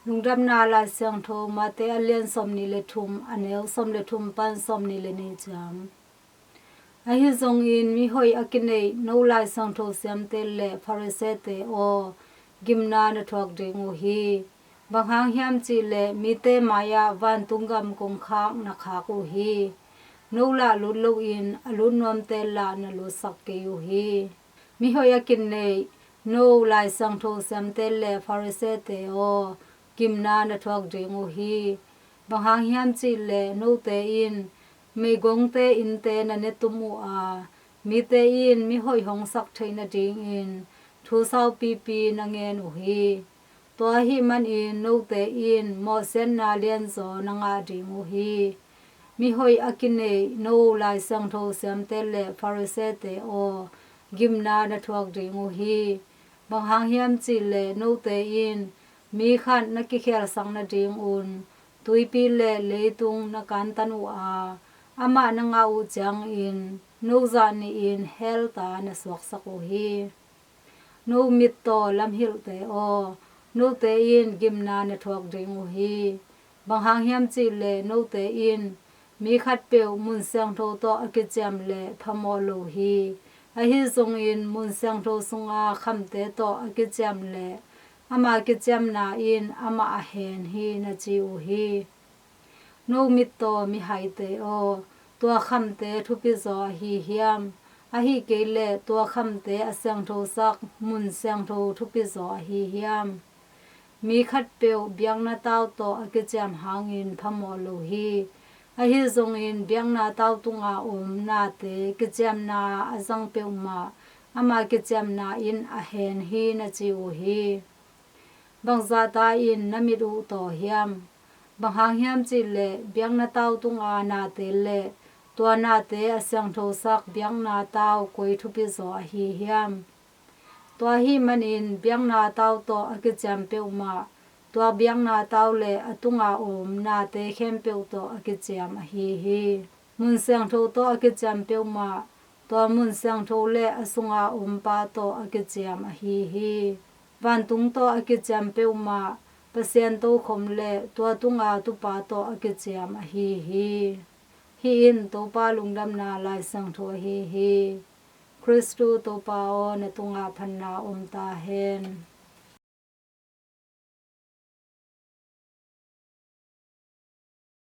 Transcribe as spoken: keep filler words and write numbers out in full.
Lungdamna Lai Siangtho Mate a lian sawmnih le thum, a neu sawm le thum pan sawmnih le nih ciang. Ahi zongin mihoih a kineih no Lai Siangtho siamte le Pharisee-te aw, gimna na thuak ding uh hi. Bang hang hiam cih leh mite mai-ah vantung gam kongkhak na khak uh hi. No lah lut loin a lut nuamte lah na lutsak kei uh hi. Mihoih a kineih no Lai Siangtho siamte le Pharisee-te aw, gimna na thuak ding uh hi. Bang hang hiam cih leh note in meigongte innte na ne tum uh a, mite in mihoih hong sak theih nadingin thu saupipi na ngen uh hi. Tua ahih manin note in mawhsiatna lianzaw na ngah ding uh hi. Mihoih a kineih no Lai Siangtho siamte le Pharisee-te aw, gimna na thuak ding uh hi. Bang hang hiam cih leh note in mi khat na kikhelsak nadingun tuipi le leitung na kantan uh a, amah na ngah uh ciangin no zah nihin hell ta na suaksak uh hi. No mittaw lamhilhte aw, note in gimna na thuak ding uh hi. Bang hang hiam cih leh note in mi khatpeuh mun siangtho tawh a kiciam leh phamawh lo hi. Ahi zongin mun siangtho sunga khamte tawh a kiciam leh ama kiciamna in amah a hen hi na ci uh hi. No mittaw mihaite aw, tua khamte thupizaw ahi hiam? Ahih kei leh tua khamte a siangthosak mun siangtho thupizaw ahi hiam? Mi khatpeuh biakna tau tawh a kiciam hangin phamawh lo hi. Ahi zongin biakna tau tunga om nate kiciamna a zang peuhmah ama kiciamna in a hen hi na ci uh hi. Bangzahta in na mit uh taw hiam? Bang hang hiam cih leh biakna tau tunga nate le tua nate a siangthosak biakna tau koi thupizaw ahi hiam? Tua ahih manin biakna tau tawh a kiciam peuhmah tua biakna tau le a tunga om nate khempeuh tawh a kiciam ahi hi. Mun siangtho tawh a kiciam peuhmah tua mun siangtho le a sunga ompa tawh a kiciam ahi hi. Vantung tawh a kiciam peuhmah Pasian tokhom le tua tunga tupa tawh a kiciam ahi hi. Hih in Topa lungdamna Lai Siangtho ahi hi. Khristu Topa aw, na tungah phatna om ta hen.